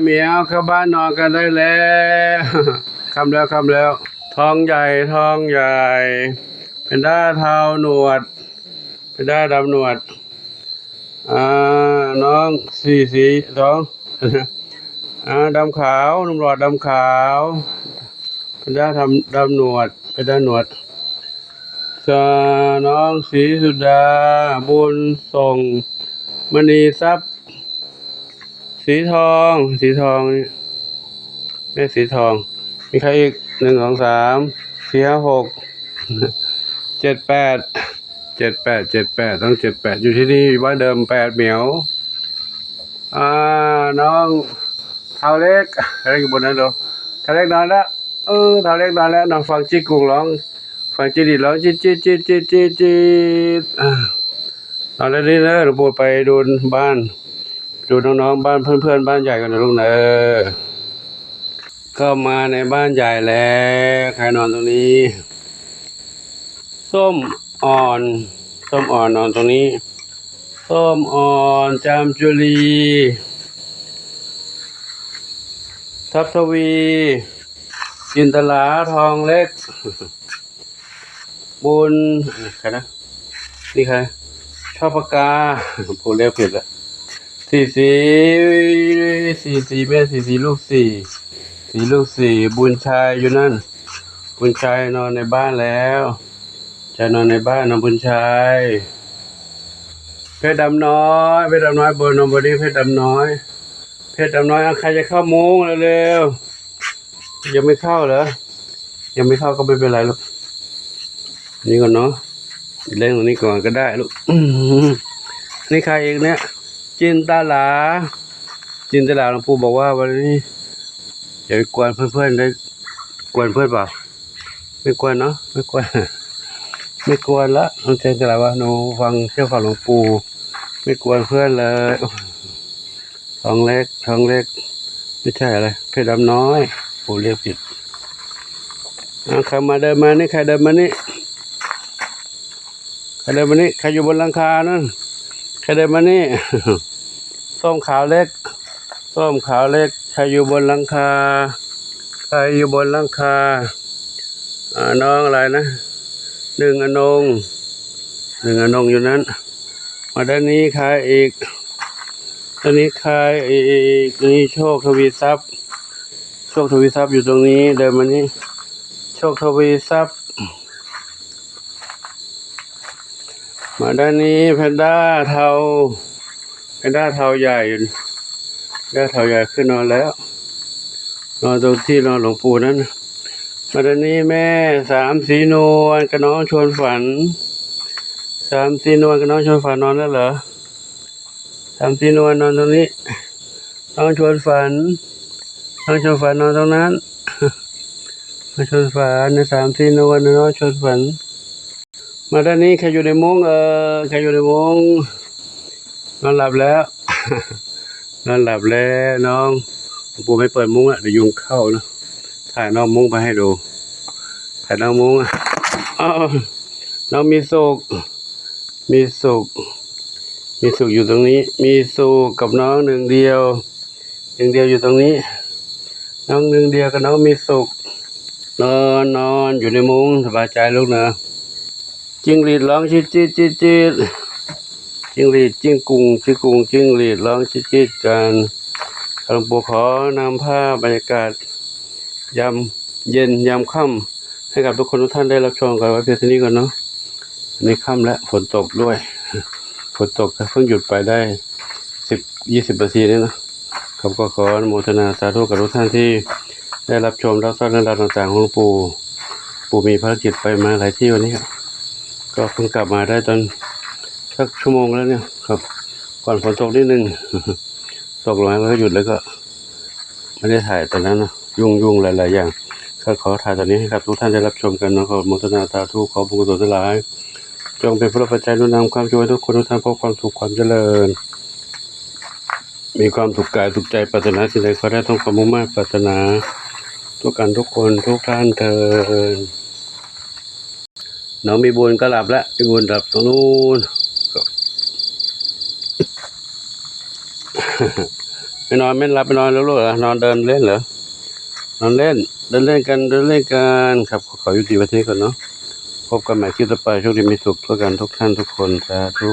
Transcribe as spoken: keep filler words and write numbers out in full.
เหมียวเข้าบ้านนอนกันได้แล้ว ค่ำแล้ว ค่ำแล้ว ทองใหญ่ ทองใหญ่ แพนด้าเทาหนวด แพนด้าดำหนวด อ่า น้องสีสีสอง อ่า ดำขาว หนุ่มหลอดดำขาว แพนด้าดำ ดำหนวด แพนด้าหนวด ส่วนน้องสีสุดา บุญส่ง มณีทรัพย์ สีทอง สีทองนี่ แม่สีทอง มีใครอีก หนึ่ง สอง สาม สี่ ห้า หก เจ็ด แปด เจ็ด แปด เจ็ด แปด ต้อง เจ็ด แปด อยู่ที่นี่ บ้านเดิม แปด เหมียว อ่า น้องเท้าเล็ก อะไรอยู่บนนั้นเหรอ เท้าเล็กนอนแล้ว เออ เท้าเล็กนอนแล้ว นอนฟังจิกกุ่งร้อง ฟังจิดีดร้อง จิดจิดจิดจิดจิดจิด อ่า นอนแล้วนี่เนอะ หลวงปู่ไปดูบ้าน ดูน้องๆ บ้านเพื่อนๆ บ้านใหญ่กันนะลูกเนอะ เข้ามาในบ้านใหญ่แล้ว ใครนอนตรงนี้ ส้มอ่อน ส้มอ่อนนอนตรงนี้ ส้มอ่อน จามจุลี ทรัพย์ทวี จินตลา ทองเล็ก บุญ ใครนะ นี่ใคร ชอบปากกา พูดเรียกผิดละ สี่ สี่ สี่ สี่ แม่ สี่ สี่ ลูก สี่ สี่ ลูก สี่ บุญชัยอยู่นั่น บุญชัยนอนในบ้านแล้ว จะนอนในบ้านนะบุญชัย เพชรดำน้อย เพชรดำน้อย บนนอนบนนี้ เพชรดำน้อย เพชรดำน้อย อ่ะ ใครจะเข้ามุ้งเร็วๆ ยังไม่เข้าเหรอ ยังไม่เข้าก็ไม่เป็นไรลูก นี่ก่อนเนาะ เล่นตรงนี้ก่อนก็ได้ลูก อืม นี่ใครเองเนี่ย จินตลา จินตลา หลวงปู่บอกว่าวันนี้ อย่าไปกวนเพื่อนๆ ได้ กวนเพื่อนเปล่า ไม่กวนเนาะ ไม่กวน ไม่กวนละ น้องจินตลาว่า หนูฟัง เชื่อฟังหลวงปู่ ไม่กวนเพื่อนเลย ทองเล็ก ทองเล็ก ไม่ใช่อะไร เพชรดำน้อย ปู่เรียกผิด อ่ะ ใครมาเดินมานี่ ใครเดินมานี่ ใครเดินมานี่ ใครอยู่บนหลังคานั่น ใครเดินมานี่ ส้มขาวเล็ก ส้มขาวเล็ก ใครอยู่บนหลังคา ใครอยู่บนหลังคา อ่า น้องอะไรนะ หนึ่งอนง หนึ่งอนงอยู่นั้น มาด้านนี้ใครอีก ด้านนี้ใครอีก นี่โชคทวีทรัพย์ โชคทวีทรัพย์อยู่ตรงนี้ เดินมานี่ โชคทวีทรัพย์ มาด้านนี้ แพนด้าเทา แพนด้าเทาใหญ่ แพนด้าเทาใหญ่ขึ้นนอนแล้ว นอนตรงที่นอนหลวงปู่นั้น มาด้านนี้แม่สามสีนวลกับน้องชวนฝัน สามสีนวลกับน้องชวนฝันนอนแล้วเหรอ สามสีนวลนอนตรงนี้ น้องชวนฝัน น้องชวนฝันนอนตรงนั้น น้องชวนฝัน ในสามสีนวล น้องชวนฝัน มาด้านนี้ ใครอยู่ในมุ้งเอ่ย ใครอยู่ในมุ้ง นอนหลับแล้ว นอนหลับแล้วน้อง ปู่ไม่เปิดมุ้งอ่ะ เดี๋ยวยุงเข้านะ ถ่ายนอกมุ้งไปให้ดู ถ่ายนอกมุ้งอ่ะ อ้าว น้องมีสุข มีสุข มีสุขอยู่ตรงนี้ มีสุขกับน้องหนึ่งเดียว หนึ่งเดียวอยู่ตรงนี้ น้องหนึ่งเดียวกับน้องมีสุข นอน นอนอยู่ในมุ้ง สบายใจลูกนะ จิ้งหรีดร้องจี๊ดจี๊ดจี๊ดจี๊ด จิ้งหรีด จิ้งกุ่ง จิ้งกุ่ง จิ้งหรีดร้องจี๊ดจี๊ดกัน หลวงปู่ขอนำภาพบรรยากาศ ยามเย็นยามค่ำให้กับทุกคนทุกท่านได้รับชมกันไว้เพียงเท่านี้ก่อนเนาะ อันนี้ค่ำแล้ว ฝนตกด้วย ฝนตกเพิ่งหยุดไปได้ สิบ ยี่สิบนาทีนี่นะ ครับ ก็ขออนุโมทนาสาธุกับทุกท่านที่ได้รับชมรับทราบเรื่องราวต่างๆของหลวงปู่ ปู่มีภารกิจไปมาหลายที่วันนี้ครับ ก็เพิ่งกลับมาได้ตอนสักชั่วโมงแล้วเนี่ยครับ ก่อนฝนตกนิดนึง ตกลงมาแล้วก็หยุด แล้วก็ไม่ได้ถ่ายตอนนั้นนะ ยุ่งๆ หลายๆ อย่าง ก็ขอถ่ายตอนนี้ให้กับทุกท่านได้รับชมกันนะ ขออนุโมทนาสาธุ ขอบุญกุศลทั้งหลาย จงเป็นพระปัจจัยหนุนนำความช่วยทุกคนทุกท่านพบความสุขความเจริญ มีความสุขกายสุขใจ ปรารถนาสิ่งใดขอได้สมความมุ่งมา่ปรารถนา ทุกกันทุกคนทุกท่านเทอญ น้องมีบุญก็หลับแล้ว มีบุญหลับตรงนู้น ไม่นอนไม่หลับไม่นอนแล้วลูกเหรอนอนเดินเล่นเหรอนอนเล่น เดินเล่นกันเดินเล่นกันครับขอยุติไว้ที่นี่ก่อนเนาะพบกันใหม่คลิปต่อไปโชคดีมีสุขทั่วกันทุกท่านทุกคนสาธุ